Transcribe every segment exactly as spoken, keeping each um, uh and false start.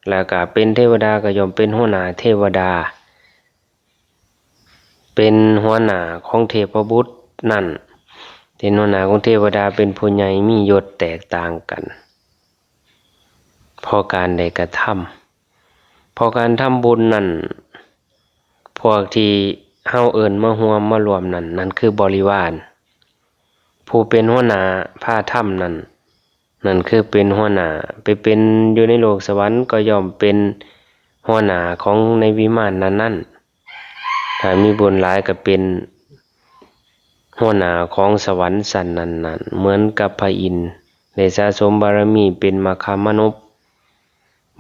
แล้วก็เป็นเทวดาก็ย่อมเป็นหัวหน้าเทวดา เป็นหัวหน้าของเทพบุตรนั่น เป็นหัวหน้าของเทวดา เป็นผู้ใหญ่ มียศแตกต่างกัน เพราะการได้กระทำ เพราะการทำบุญนั่น พวกที่เฮาเอิ้นมาร่วมมาร่วมนั่น นั่นคือบริวาร ผู้เป็นหัวหน้าพาทำนั่น นั่นคือเป็นหัวหน้า ไปเป็นอยู่ในโลกสวรรค์ก็ย่อมเป็นหัวหน้าของในวิมานนั้นๆ ถ้ามีบุญหลายก็เป็นหัวหน้าของสวรรค์ชั้นนั้นๆ เหมือนกับพระอินทร์ได้สะสมบารมีเป็นมัคคามนุษย์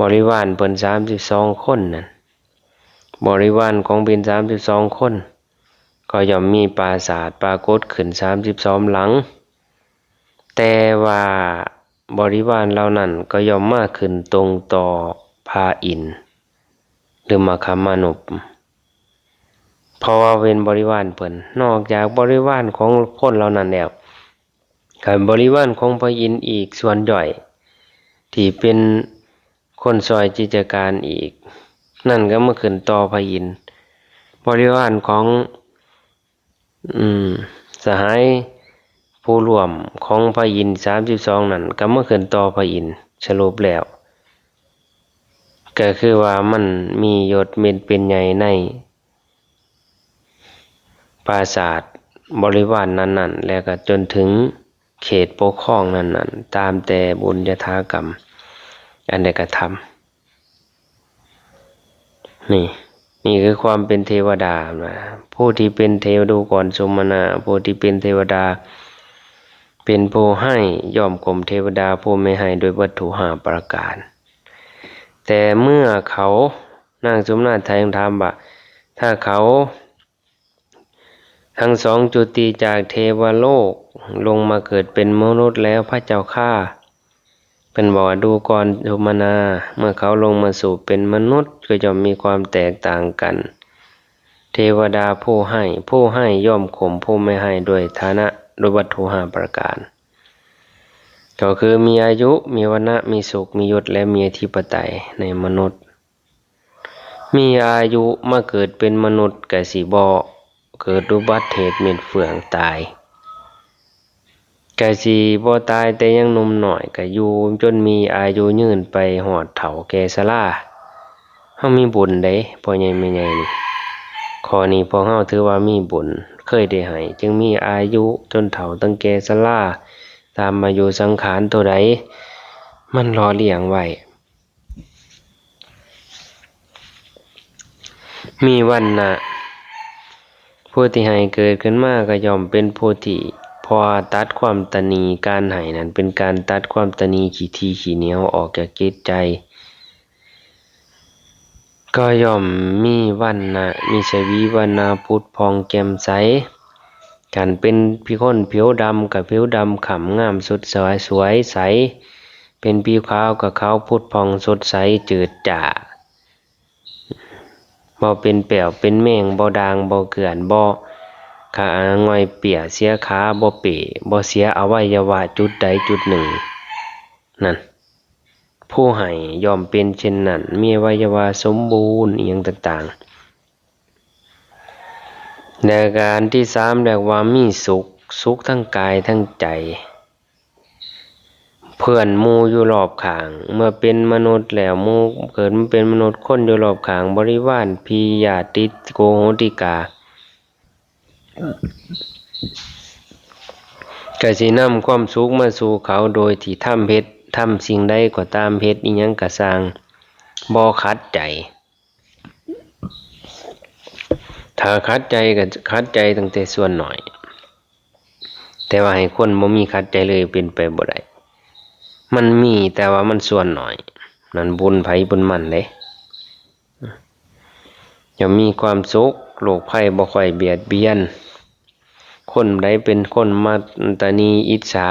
บริวารเพิ่นสามสิบสองคนนั่น บริวารของเพิ่นสามสิบสองคน ก็ย่อมมีปราสาทปรากฏขึ้นสามสิบสองหลัง แต่ว่าบริวารเหล่านั้นก็ย่อมมาขึ้นตรงต่อพระอินทร์ หรือมัคคามนุษย์ เพราะว่าเป็นบริวารเพิ่น นอกจากบริวารของคนเหล่านั้นแล้ว ก็บริวารของพระอินทร์อีกส่วนย่อย ที่เป็นคนซอยกิจการอีก นั่นก็มาขึ้นต่อพระอินทร์ บริวารของ อืม สหายผู้ร่วมของพระอินทร์สามสิบสองนั่นก็มาขึ้นต่อพระอินทร์ สรุปแล้ว ก็คือว่ามันมียศเป็นใหญ่ในปราสาทบริวารนั้นๆ แล้วก็จนถึงเขตปกครองนั้นๆ ตามแต่บุญยถากรรมอันได้กระทำ นี่ นี่คือความเป็นเทวดานะผู้ที่เป็นเทวดูก่อนสุมนา ผู้ที่เป็นเทวดา เป็นผู้ให้ย่อมข่มเทวดาผู้ไม่ให้ด้วยวัตถุห้าประการ แต่เมื่อเขา นางสุมนาถยังถามว่า ถ้าเขา ทั้งสองจุติจากเทวโลกลงมาเกิดเป็นมนุษย์แล้วพระเจ้าข้า เพิ่นบอกว่าดูก่อนสุมนา เมื่อเขาลงมาสู่เป็นมนุษย์ก็ย่อมมีความแตกต่างกัน เทวดาผู้ให้ ผู้ให้ย่อมข่มผู้ไม่ให้ด้วยฐานะ ด้วยวัตถุห้าประการ ก็คือมีอายุ มีวรรณะ มีสุข มียศ และมีอธิปไตยในมนุษย์ มีอายุมาเกิดเป็นมนุษย์ก็สิบ่เกิดอุบัติเหตุเม็ดเฟืองตาย ก็สิบ่ตายแต่ยังหนุ่มน้อย ก็อยู่จนมีอายุยืนไปฮอดเฒ่าแก่ชรา เฮามีบุญเด้ พ่อใหญ่แม่ใหญ่นี่ ข้อนี้พวกเฮาถือว่ามีบุญ เคยได้ให้ จึงมีอายุจนเฒ่าตั้งแก่ชรา ตามอายุสังขารตัวใดมันหล่อเลี้ยงไว้ มีวรรณะ ผู้ที่ให้เกิดขึ้นมาก็ย่อมเป็นผู้ที่ เพราะว่าตัดความตณี การให้นั้นเป็นการตัดความตณีขี้ถี่ขี้เหนียวออกจากจิตใจ ก็ย่อมมีวรรณะ มีชวีวรรณะผุดผ่องแจ่มใส คันเป็นคนผิวดำก็ผิวดำคล้ำงามสดสวยสวยใส เป็นผิวขาวก็ขาวผุดผ่องสดใสจืดจ้า บ่เป็นแป้วเป็นแมง บ่ด่างบ่เกื้อน บ่ขาง่อยเปี้ย เสียขาบ่เป๋ บ่เสียอวัยวะจุดใดจุดหนึ่ง นั่น ผู้ให้ย่อมเป็นเช่นนั้น มีอวัยวะสมบูรณ์ อิหยังต่างๆ และการที่สามเรียกว่ามีสุข สุขทั้งกายทั้งใจ เพื่อนหมู่อยู่รอบข้าง เมื่อเป็นมนุษย์แล้วหมู่ เกิดมาเป็นมนุษย์ คนอยู่รอบข้าง บริวาร พี่ญาติโกโหติกา ก็สินำความสุขมาสู่เขาโดยที่ทำเฮ็ด ทำสิ่งใดก็ตาม เฮ็ดอิหยังก็ซ่าง บ่ขัดใจ ถ้าขัดใจก็ขัดใจตั้งแต่ส่วนน้อย แต่ว่าให้คนบ่มีขัดใจเลยเป็นไปบ่ได้ มันมีแต่ว่ามันส่วนน้อย นั่นบุญไผบุญมันเด้ ย่อมมีความสุข โรคภัยบ่ค่อยเบียดเบียน คนใดเป็นคนมัตตนีอิจฉา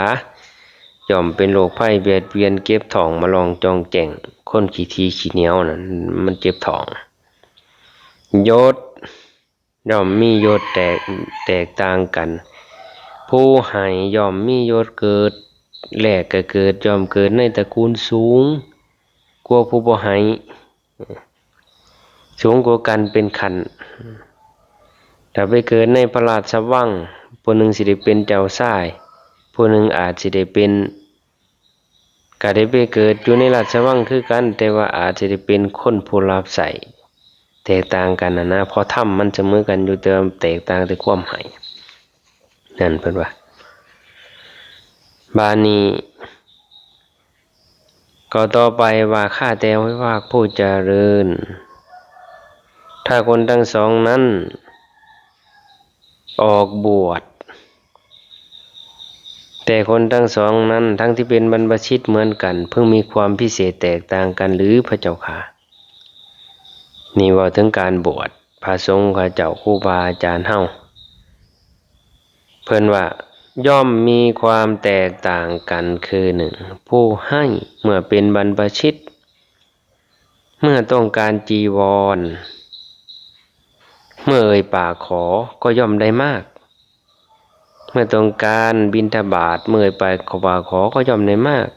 ย่อมเป็นโรคภัยเบียดเบียน เจ็บท้องมาลองจองแจ้ง คนขี้ถี่ขี้เหนียวนั่นมันเจ็บท้อง ยศ ย่อมมียศแตก แตกต่างกัน ผู้ให้ย่อมมียศเกิด แรกก็เกิด ย่อมเกิดในตระกูลสูง กลัวผู้บ่ให้ สูงกว่ากันเป็นขั้น ถ้าไปเกิดในพระราชวัง ผู้หนึ่งสิได้เป็นเจ้าชาย ผู้หนึ่งอาจสิได้เป็น ก็ได้ไปเกิดอยู่ในราชวังคือกัน แต่ว่าอาจสิได้เป็นคนผู้รับใช้ แตกต่างกันนะนะ เพราะธรรมมันเสมอกันอยู่ แต่ว่าแตกต่างแต่ความให้ นั่นเพิ่นว่า บาดนี้ ก็ต่อไปว่า ข้าแต่พระผู้เจริญ ถ้าคนทั้งสองนั้น ออกบวช แต่คนทั้งสองนั้น ทั้งที่เป็นบรรพชิตเหมือนกัน เพิ่งมีความพิเศษแตกต่างกันหรือพระเจ้าค่ะ นี่เว้าถึงการบวช พระสงฆ์ข้าเจ้าครูบาอาจารย์เฮา เพิ่นว่า ย่อมมีความแตกต่างกันคือ หนึ่ง ผู้ให้เมื่อเป็นบรรพชิต เมื่อต้องการจีวร เมื่อเอ่ยปากขอก็ย่อมได้มาก เมื่อต้องการบิณฑบาต เมื่อเอ่ยปากขอก็ย่อมได้มาก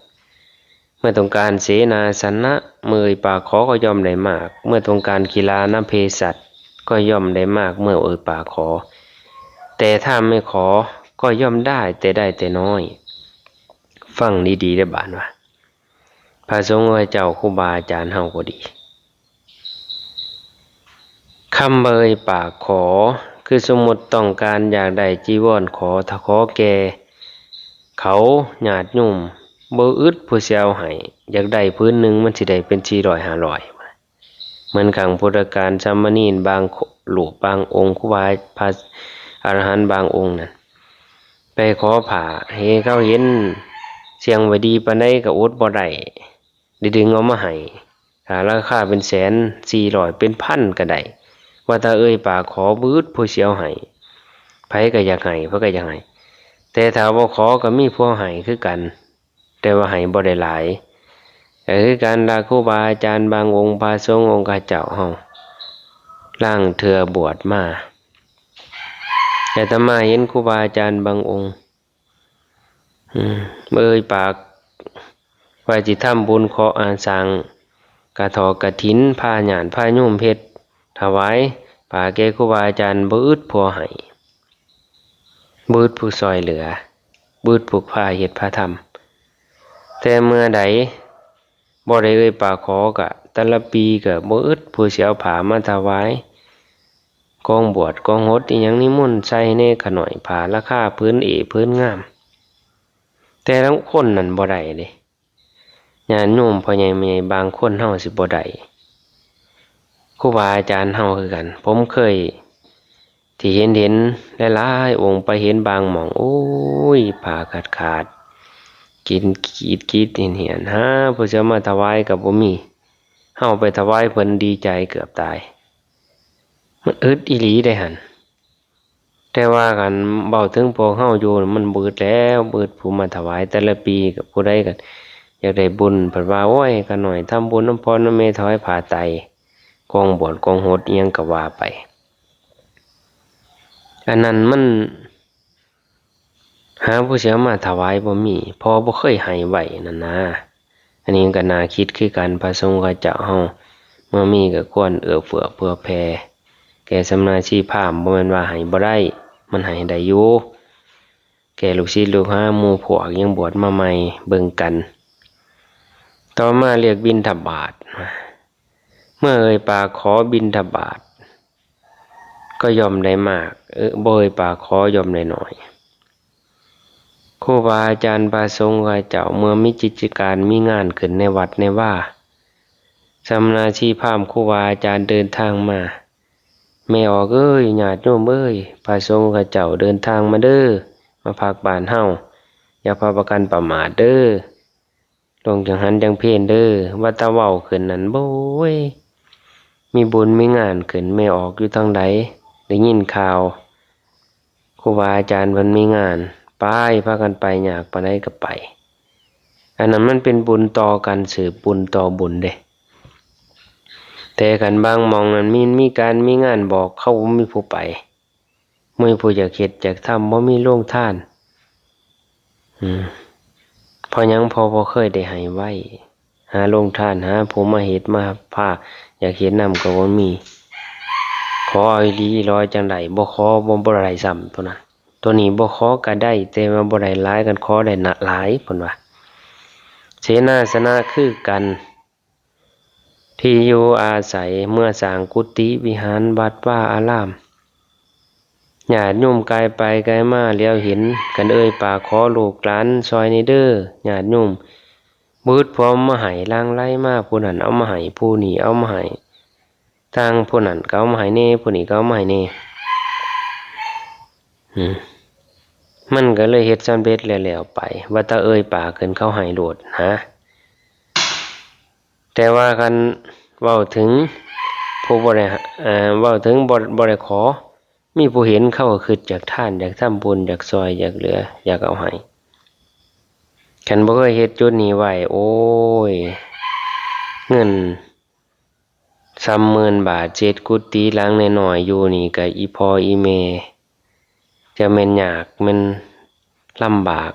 เมื่อต้องการเสนาสนะ เมื่อเอ่ยปากขอก็ย่อมได้มาก เมื่อต้องการกีฬานะเภสัชก็ย่อมได้มาก เมื่อเอ่ยปากขอ แต่ถ้าไม่ขอก็ย่อมได้ แต่ได้แต่น้อย ฟังดีๆ เด้อบาดว่า พระสงฆ์พระเจ้าครูบาอาจารย์เฮาก็ดี คำเอ่ยปากขอ คือสมมุติต้องการอยากได้จีวรขอ ถ้าขอแก่เขาญาติโยม บ่อึดผู้สิเอาให้ อยากได้ผืนหนึ่งมันสิได้เป็นสี่ร้อยห้าร้อย เหมือนครั้งพุทธกาลสามเณรบางรูปบางองค์ ครูบาพระอรหันต์บางองค์นั่น ไปขอผ้า ให้เขาเห็นเสียงไว้ดีปานใดก็อดบ่ได้ ได้ดึงเอามาให้ ถ้าราคาเป็นแสน สี่ร้อย เป็นพันก็ได้ ว่าถ้าเอ่ยปากขอบ่อึดผู้สิเอาให้ ไผก็อยากให้ ไผก็อยากให้ แต่ถ้าบ่ขอก็มีผู้ให้คือกัน แต่ว่าให้บ่ได้หลาย ก็คือการละครูบาอาจารย์บางองค์ พระสงฆ์องค์ข้าเจ้าเฮา ลางเทื่อบวชมา อาตมาเห็นครูบาอาจารย์บางองค์ อืม เอ่ยปากว่าสิทำบุญขออาสร้างกระถอกกฐิน พาญาติพาโยมเฮ็ดถวายผ้าแก่ครูบาอาจารย์ บ่อึดผู้ให้ บ่อึดผู้ซอยเหลือ บ่อึดผู้พาเฮ็ดพาทำ แต่เมื่อใดบ่ได้เอ่ยปากขอกะ แต่ละปีกะบ่อึดผู้สิเอาผ้ามาถวาย กองบวชกองหดอิหยังนิมนต์ใส่แหน่ขะน้อย ผ้าราคาผืนเอผืนงาม แต่ลางคนนั่นบ่ได้เด้ ญาติโยมพ่อใหญ่แม่ใหญ่บางคนเฮาสิบ่ได้ ครูบาอาจารย์เฮาคือกัน ผมเคย ที่เห็นเห็นหลายๆองค์ ไปเห็นบางหม่อง โอ้ย ผ้าขาดขาด กินขีดขีดเหี่ยนเหี่ยน หาผู้สิเอามาถวายก็บ่มี เฮาไปถวายเพิ่นดีใจเกือบตาย มันอึดอีหลีเด้หั่น แต่ว่าคันเว้าถึงพวกเฮาอยู่ มันบ่อึดแล้ว บ่อึดผู้มาถวายแต่ละปี กับผู้ใดก็อยากได้บุญ เพิ่นว่า โอ้ย ขะน้อยทำบุญนำพ่อนำแม่ ถวายผ้าไตร กองบวชกองหดอิหยังก็ว่าไป อันนั้นมันหาผู้สิเอามาถวายบ่มี เพราะบ่เคยให้ไว้นั่นนะ อันนี้ก็น่าคิดคือกัน พระสงฆ์ข้าเจ้าเฮา เมื่อมีก็ควรเอื้อเฟื้อเผื่อแผ่ แก่สมณชีพราหมณ์ บ่แม่นว่าให้บ่ได้ มันให้ได้อยู่ แก่ลูกศิษย์ลูกหาหมู่พวกยังบวชมาใหม่เบิ่งกัน ต่อมาเรียกบิณฑบาต เมื่อเอ่ยปากขอบิณฑบาต ก็ย่อมได้มาก เอ่อ บ่เอ่ยปากขอย่อมได้น้อย ครูบาอาจารย์พระสงฆ์ข้าเจ้า เมื่อมีกิจการมีงานขึ้นในวัดในวา สมณชีพราหมณ์ครูบาอาจารย์เดินทางมา แม่ออกเอ้ย ญาติโยมเอ้ย พระสงฆ์ข้าเจ้าเดินทางมาเด้อ มาพักบ้านเฮา อย่าพากันประมาทเด้อ ลงจังหันจังเพลเด้อ ว่าแต่เว้าขึ้นนั่น โบ้ย มีบุญมีงานขึ้น แม่ออกอยู่ทางใด ได้ยินข่าว ครูบาอาจารย์เพิ่นมีงาน ไป พากันไป ยากปานใดก็ไป อันนั้นมันเป็นบุญต่อกัน สืบบุญต่อบุญเด้ แต่คันบางหม่องนั่นมี มีการมีงานบอก เขาบ่มีผู้ไป บ่มีผู้อยากเฮ็ดอยากทำ บ่มีโรงทาน อืม เพราะหยัง เพราะบ่เคยได้ให้ไว้ หาโรงทาน หาผู้มาเฮ็ดมาพา อยากเฮ็ดนำก็บ่มี ขอเอาอีหลีอีหลอจั่งใด๋ บ่ขอบ่ บ่ได้ซ้ำ เท่านั้น ตัวนี้บ่ขอก็ได้ แต่ว่าบ่ได้หลาย คันขอได้นะหลาย เพิ่นว่า เสนาสนะคือกัน ที่อยู่อาศัย เมื่อสร้างกุฏิวิหารวัดวาอาราม ญาติโยมกายไปกายมา เหลียวเห็นกันเอ่ยปากขอลูกหลานซอยแหน่เด้อ ญาติโยม บ่อึดพอมาให้ หลั่งไหลมา ผู้นั้นเอามาให้ ผู้นี้เอามาให้ ทางผู้นั้นก็เอามาให้แหน่ ผู้นี้ก็เอามาให้แหน่ อืม มันก็เลยเฮ็ดสำเร็จแล้วๆไป ว่าแต่เอ่ยปากขึ้นเขาให้โลดนะ แต่ว่าคันเว้าถึงผู้บ่ได้ เอ่อ เว้าถึงบ่ บ่ได้ขอ มีผู้เห็นเขาก็คิดอยากทาน อยากทำบุญ อยากซอย อยากเหลือ อยากเอาให้ คันบ่เคยเฮ็ดจุดนี้ไว้ โอ้ย เงินส่ำหมื่นบาท เฮ็ดกุฏิหลังน้อยๆอยู่นี่ก็อีพ่ออีแม่ จะแม่นยากแม่นลำบาก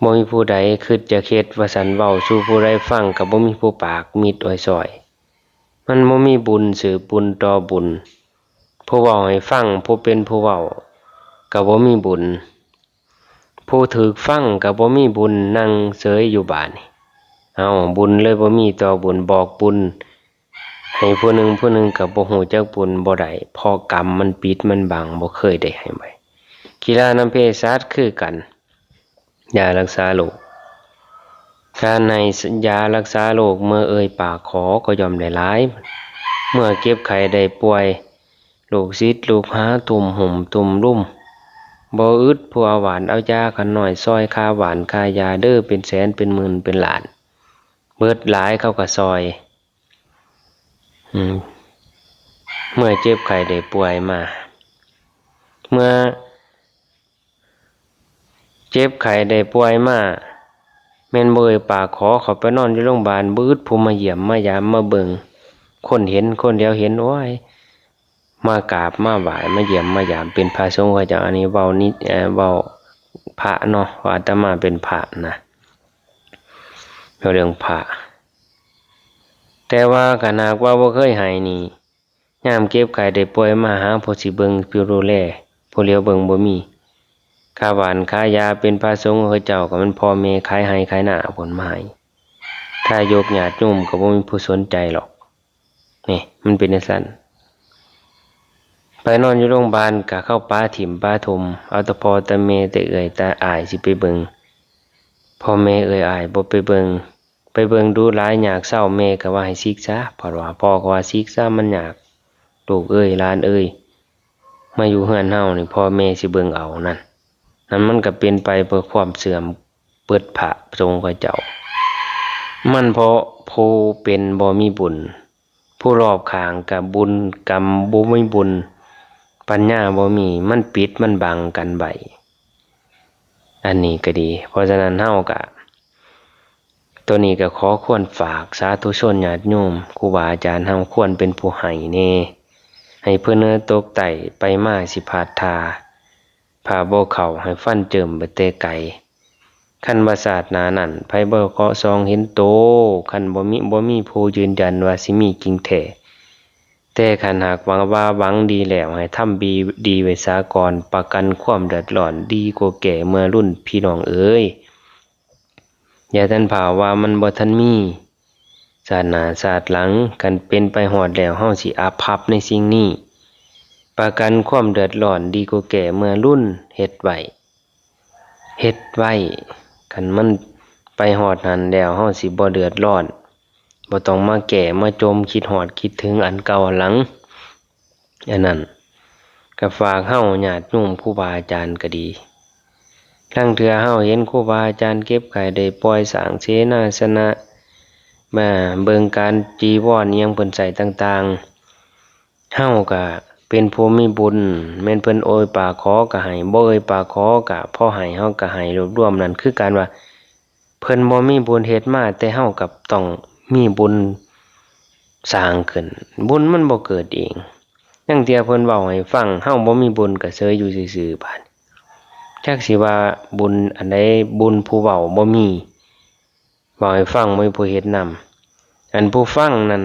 บ่มีผู้ใดคิดจะเฮ็ดว่าซั่น เว้าสู่ผู้ใดฟังก็บ่มีผู้ปากมิตรอ้อยซ้อย มันบ่มีบุญสืบบุญต่อบุญ ผู้เว้าให้ฟัง ผู้เป็นผู้เว้าก็บ่มีบุญ ผู้ถูกฟังก็บ่มีบุญ นั่งเสยอยู่บาดนี่ เอ้า บุญเลยบ่มีต่อบุญ บอกบุญให้ผู้หนึ่ง ผู้หนึ่งก็บ่ฮู้จักบุญบ่ได้ เพราะกรรมมันปิดมันบัง บ่เคยได้ให้ไว้ กีฬาน้ำเพศสัตว์คือกัน ยารักษาโรค การให้ยารักษาโรค เมื่อเอ่ยปากขอก็ย่อมได้หลาย เมื่อเจ็บไข้ได้ป่วย ลูกศิษย์ลูกหาตุ้มหุ่มตุ้มลุ่ม บ่อึดผู้เอาหวานเอายา คันน้อยซอยค่าหวานค่ายาเด้อ เป็นแสนเป็นหมื่นเป็นล้าน เบิดหลายเขาก็ซอย อืม เมื่อเจ็บไข้ได้ป่วยมา เมื่อ เจ็บไข้ได้ป่วยมา แม่นบ่เอ่ยปากขอเข้าไปนอนอยู่โรงบาล บ่อึดผู้มาเยี่ยมมายามมาเบิ่ง คนเห็น คนเดียวเห็น โอ้ย มากราบมาไหว้ มาเยี่ยมมายาม เป็นพระสงฆ์เขาเจ้า อันนี้เว้านิ เอ่อ เว้าพระเนาะ ว่าอาตมาเป็นพระนะ เว้าเรื่องพระ แต่ว่าคันหากว่าบ่เคยให้นี่ ยามเจ็บไข้ได้ป่วยมา หาผู้สิเบิ่งผู้ดูแล ผู้เหลียวเบิ่งบ่มี ค่าหวานค่ายา เป็นพระสงฆ์เขาเจ้าก็มันพ่อแม่ขายไร่ขายนาผลไม้ ทายกญาติโยมก็บ่มีผู้สนใจหรอก นี่ มันเป็นจั่งซั้น ไปนอนอยู่โรงบาลก็เข้าปะถิ่มปะถม เอาแต่พ่อแต่แม่แต่เอื้อยแต่อ้ายสิไปเบิ่ง พ่อแม่เอื้อยอ้ายบ่ไปเบิ่ง ไปเบิ่งดูหลายยากเซา แม่ก็ว่าให้ฉีกซะ เพราะว่าพ่อก็ว่าฉีกซะมันยาก ลูกเอ้ยหลานเอ้ย มาอยู่เฮือนเฮานี่ พ่อแม่สิเบิ่งเอานั่น นั่นมันก็เป็นไปเพื่อความเสื่อมเบิดพระสงฆ์เขาเจ้า มันเพราะผู้เป็นบ่มีบุญ ผู้รอบข้างก็บุญกรรมบ่มีบุญ ปัญญาบ่มี มันปิดมันบังกันไว้ อันนี้ก็ดี เพราะฉะนั้นเฮาก็ ตัวนี้ก็ขอควรฝากสาธุชนญาติโยม ครูบาอาจารย์เฮาควรเป็นผู้ให้แหน่ ให้เพิ่นเนื้อตกไต้ไปมาสิพาดทา พาบ่เข้าให้ฟันเจิมไปแต่ไกล คันว่าชาติหน้านั้น ไผบ่เคาะส่องเห็นโต คันบ่มี บ่มีผู้ยืนยันว่าสิมีจริงแท้ แต่คันหากหวังว่าหวังดีแล้ว ให้ทำดี ดีไว้ซะก่อน ประกันความเดือดร้อนดีกว่าแก่เมื่อรุ่นพี่น้องเอ๋ย อย่าทันผ่าว่ามันบ่ทันมี ชาติหน้าชาติหลัง คันเป็นไปฮอดแล้ว เฮาสิอาภัพในสิ่งนี้ ประกันความเดือดร้อนดีกว่าแก่เมื่อรุ่น เฮ็ดไว้ เฮ็ดไว้ คันมันไปฮอดหั้นแล้ว เฮาสิบ่เดือดร้อน บ่ต้องมาแก่มาจม คิดฮอดคิดถึงอันเก่าอันหลัง อันนั้น ก็ฝากเฮาญาติโยมครูบาอาจารย์ก็ดี ลางเทื่อเฮาเห็นครูบาอาจารย์เจ็บไข้ได้ป่วย สร้างเสนาสนะ มาเบิ่งการจีวรอิหยังเพิ่นใช้ต่างๆ เฮาก็เป็นผู้มีบุญ แม่นเพิ่นเอ่ยปากขอก็ให้ บ่เอ่ยปากขอก็พอให้ เฮาก็ให้รวบรวมนั่นคือการว่า เพิ่นบ่มีบุญเฮ็ดมา แต่เฮาก็ต้องมีบุญสร้างขึ้น บุญมันบ่เกิดเอง ลางเทื่อเพิ่นเว้าให้ฟัง เฮาบ่มีบุญก็เสยอยู่ซื่อๆ บาดนี้ จักสิว่าบุญอันใด บุญผู้เว้าบ่มี เว้าให้ฟัง บ่มีผู้เฮ็ดนำ อันผู้ฟังนั่น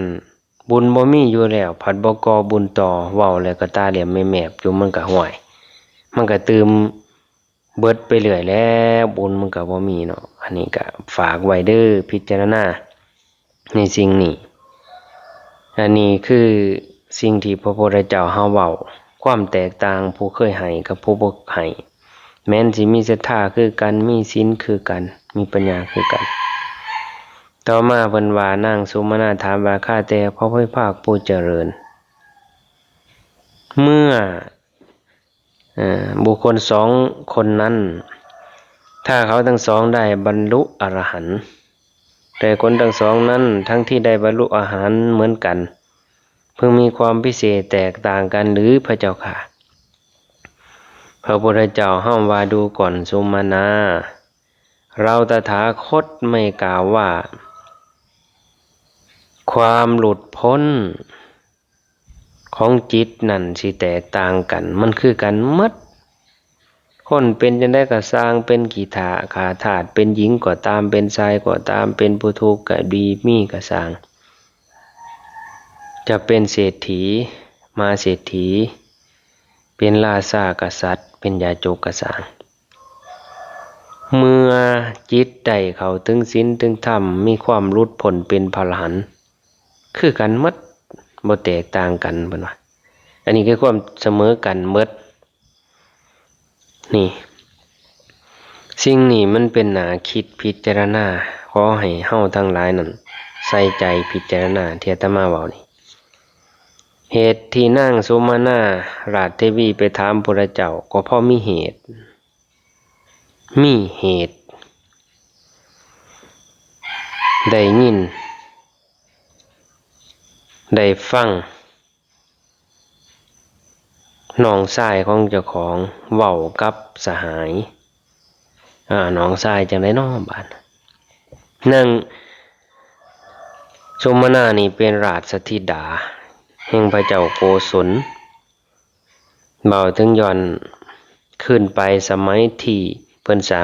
บุญบ่มีอยู่แล้ว ผัดบ่ก่อบุญต่อ เว้าแล้วก็ตาเหลี่ยมแมบๆอยู่ มันก็ห่วย มันก็ตื่มเบิดไปเรื่อยแล้ว บุญมันก็บ่มีเนาะ อันนี้ก็ฝากไว้เด้อ พิจารณาในสิ่งนี้ อันนี้คือสิ่งที่พระพุทธเจ้าเฮาเว้า ความแตกต่างผู้เคยให้กับผู้บ่ให้ แม้นสิมีศรัทธาคือกัน มีศีลคือกัน มีปัญญาคือกัน ต่อมาเพิ่นว่า นางสุมนาถามว่า ข้าแต่พระผู้มีพระภาคผู้เจริญ เมื่อ เอ่อ บุคคลสองคนนั้น ถ้าเขาทั้งสองได้บรรลุอรหันต์ แต่คนทั้งสองนั้นทั้งที่ได้บรรลุอรหันต์เหมือนกัน พึงมีความพิเศษแตกต่างกันหรือพระเจ้าค่ะ พระพุทธเจ้าห้ามว่า ดูก่อนสุมนา เราตถาคตไม่กล่าวว่า ความหลุดพ้นของจิตนั่นสิแตกต่างกัน มันคือกันหมด คนเป็นจั่งใดก็ซ่าง เป็นขี้ข้า ข้าทาส เป็นหญิงก็ตาม เป็นชายก็ตาม เป็นผู้ทุกข์ก็ดี มีก็ซ่าง จะเป็นเศรษฐี มหาเศรษฐี เป็นราชากษัตริย์ เป็นยาจกก็ซ่าง เมื่อจิตได้เข้าถึงศีลถึงธรรม มีความหลุดพ้นเป็นพระอรหันต์ คือกันหมด บ่แตกต่างกัน เพิ่นว่า อันนี้คือความเสมอกันหมด นี่ สิ่งนี้มันเป็นหน้าคิดพิจารณา ขอให้เฮาทั้งหลายนั่นใส่ใจพิจารณาที่อาตมาเว้านี่ เหตุที่นางสุมนาราชเทวีไปถามพุทธเจ้า ก็เพราะมีเหตุ มีเหตุ ได้ยิน ได้ฟัง น้องชายของเจ้าของเว้ากับสหาย อ่า น้องชายจั่งใดน้อบาด นางสุมนานี่เป็นราชธิดา แห่งพระเจ้าโกศล เว้าถึงย้อนคืนไปสมัยที่เพิ่นสร้าง